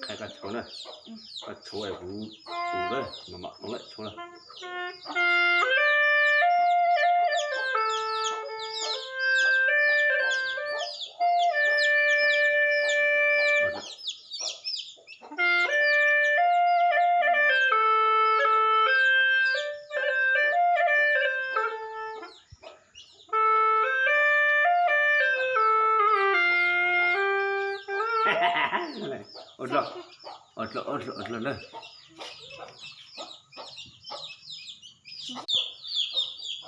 Qhia koj tshuav na, koj tshuav es kuv tus lawm mas mam ua lawm tshuav lawm. Ua dlua, ua dlua, ua dlua, ua dlua na.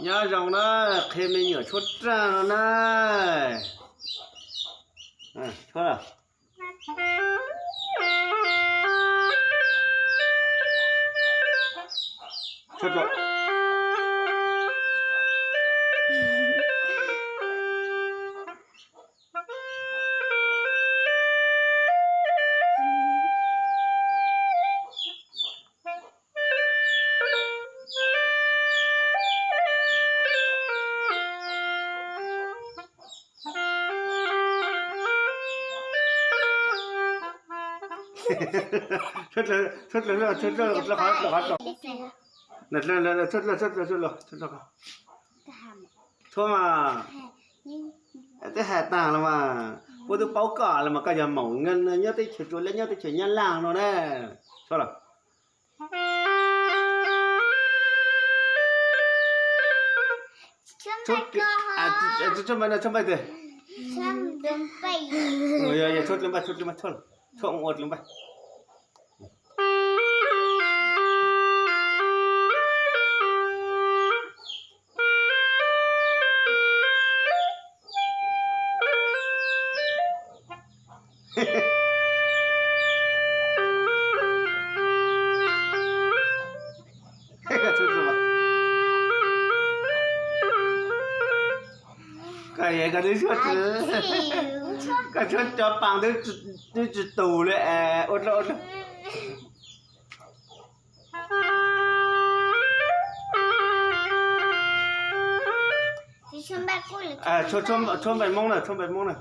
Nyob zoo na, qhia me nyuam tshuab raj no na. Tshuab, tshuab dua. Tshuab dlawg, tshuab dlawg, tshuab dlawg, tshuab dlawg, tshuab dlawg, tshuab dlawg. Tshuab dlawg, tshuab dlawg, tshuab dlawg, tshuab dlawg. Tshuab mas, twb hais tag los mas, kuv twb paub koj los mas koj yog maum nyob teb chaws Tsuas Liab nyob teb chaws Nyab Laj no na. Tshuab los. Tshuab npaij no, tshuab npaij tiag. Yog, yog, tshuab dlawg npaij, tshuab dlawg npaij, tshuab, tshuab ua dlawg npaij. Koj, koj twb tshuab, koj tshuab cov paas twb tsis tus li es ua dlawg, ua dlawg. Tshuab npaij Hmoob na, tshuab npaij Hmoob na.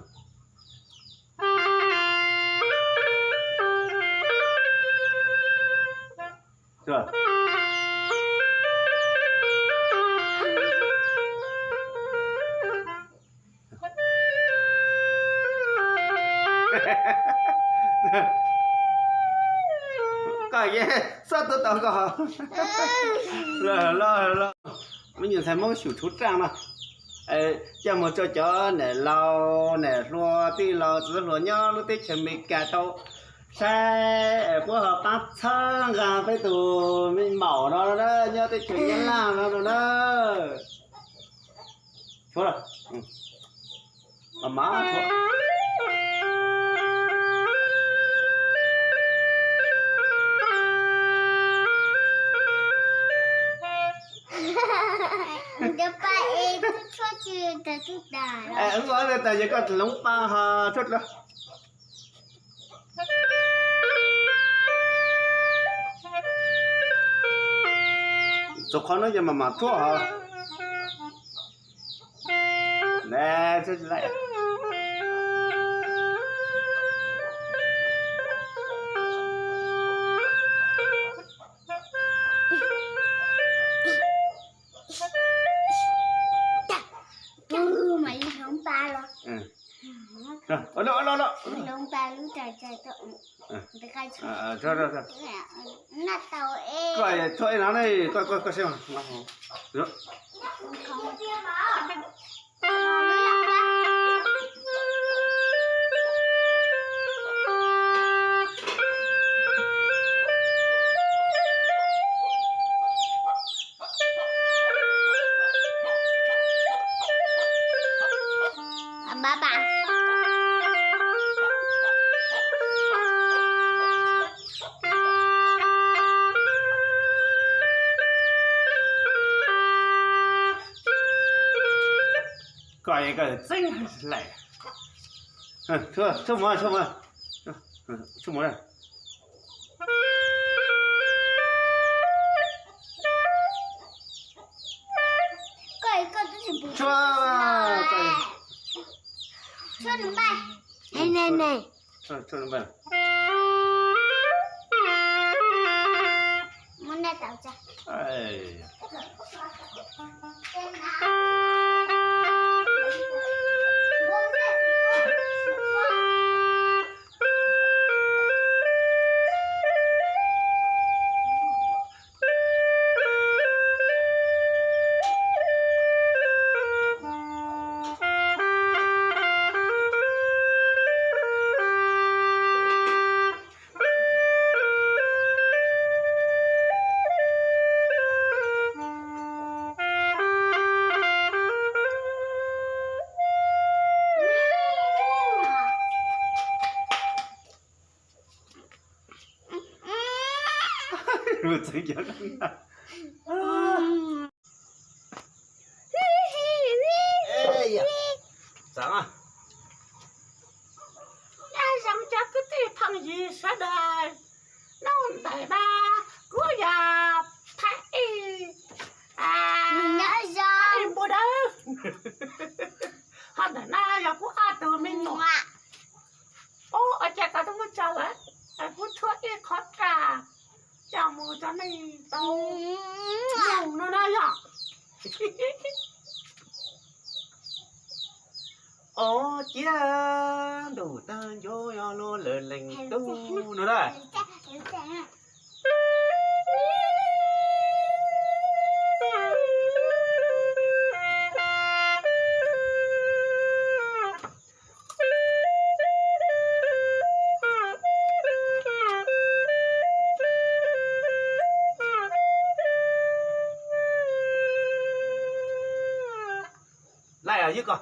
Koj yeej xob tuav tau koj. Los, los, los. Me nyuam ntxhais Hmoob xyum tshuab raj no, coj mus rau cov niam laus niam hluas tij laus txiv hluas nyob lub teb chaws Amelikas tau saib, puab ho paab txhawb nqa peb tug me maum no na, nyob teb chaws Nyab Laj no na. Tshuab los. Mas mas tshuab. Wb ua tas ces koj hloov pa ho tshuab dlawg. Txug qhov no ces mam mam tshuab hov. Koj tshuab ib no ne, koj, koj, koj saib mas. Koj, koj txeeb hlais. Tshuab mus, tshuab mus. Tshuab mus. Tshuab, tshuab npaij. Tshuab npaij. Nyob zoo cov kwv tij phooj ywg sawv daws, hnub ntawm no kuv yog Thaib Ib, Thaib Ib npua dawb. Ho ntawm no yog kuv ob tug me nyuam. Ub, ua cas koj twb muab tso lawm, kuv tshuab ib qho kaj coj mus rau nej tau mloog no na yom. Ob ciav ntuj tag ncuav yog luag lawm leej tub no na. Laij os, ywg koj.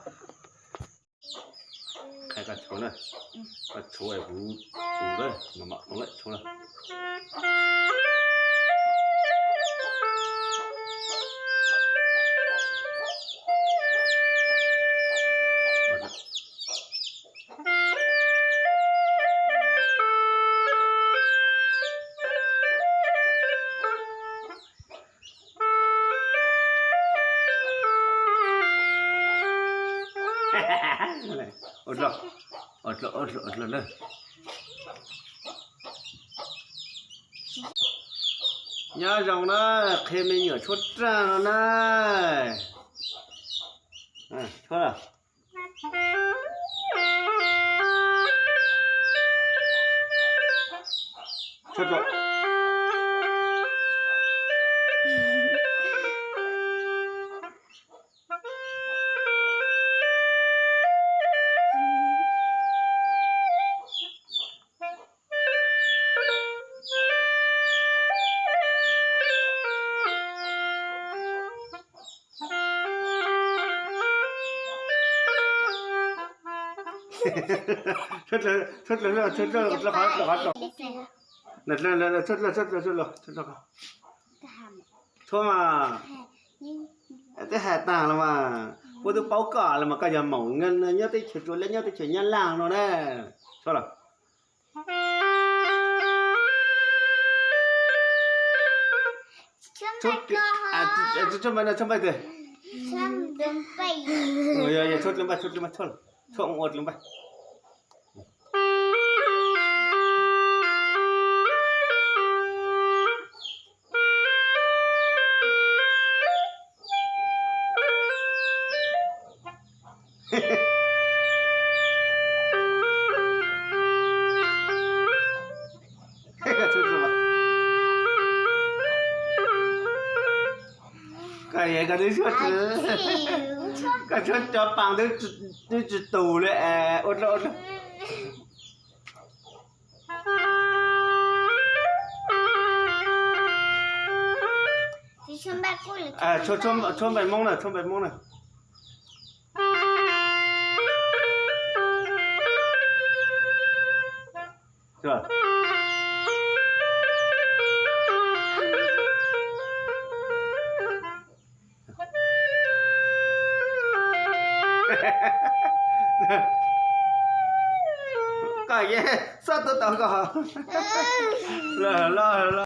Qhia koj tshuab na, koj tshuab kuv tus na, mam mam ua lawm tshuab na. Ua dlua, ua dlua, ua dlua, ua dlua na. Nyob zoo na, qhia me nyuam tshuab raj no na. Tshuab. Tshuab dlawg, tshuab dlawg, tshuab dlawg, tshuab dlawg, tshuab dlawg, tshuab dlawg, tshuab dlawg, tshuab dlawg. Tshuab mas, twb hais tag los mas, puab twb paub koj los mas, koj yog maum nyob teb chaws Tsuas Liab, nyob teb chaws Nyab Laj no na. Tshuab los. Tshuab npaij no, tshuab npaij twg? Yog, yog, tshuab dlawg npaij, tshuab dlawg npaij, tshuab, tshuab ua dlawg npaij. Koj, koj twb tshuab, koj tshuab cov paas twb tsis tus li es ua dlawg, ua dlawg. Tshuab npaij Hmoob na, tshuab npaij Hmoob na. Koj yeej xob tuav tau koj. Los, los, los.